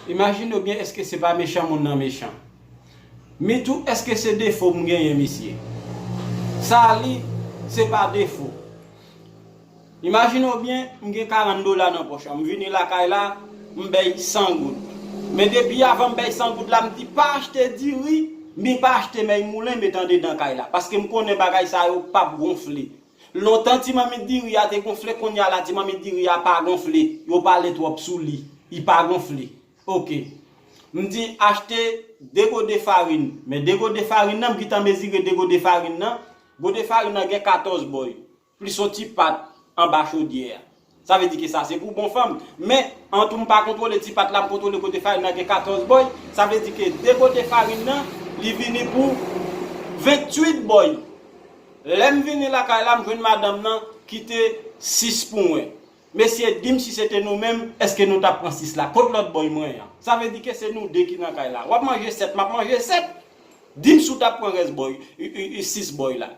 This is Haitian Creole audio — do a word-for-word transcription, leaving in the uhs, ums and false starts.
Imajine w byen, èske se pa mechan moun nan mechan? Mi tou, èske se defo m genyen, misye? Sa li, se pa defo. Imajine w byen, m gen karant dola nan pòch la. M vini lakay la, m bay san goud. Men depi avan m bay san goud la, m di pa achte diri, mi pa achte mèy moulen met andedan kay la. Paske m konnen bagay sa yo p ap gonfle. Lontan ti mamit diri a te gonfle, kounye a la ti mamit diri a pa gonfle. Yo pale twòp sou li. Li pa gonfle. Oke. M di achte de gode farin. Men de gode farin nan, m gentan mezire de gode farin nan. Gode farin nan gen katòz bòy. Plis yon ti pat anba chodyè a. Sa vle di ke sa se pou bon fanm. Men, an tou m pa kontwole ti pat la, m kontwole gode farin nan gen katòz bòy. Sa vle di ke de gode farin nan, li vini pou venntuit bòy. Lè m vini lakay la, m jwenn madanm nan ki te sis pou mwen. Mesye, di m si se te nou menm, èske nou t ap pran sis la? Kot lòt bòy mwen an? Sa vle di ke se nou de ki nan kay la. W ap manje sèt, m ap manje sèt. Di m si w t ap pran rès bòy, sis bòy la.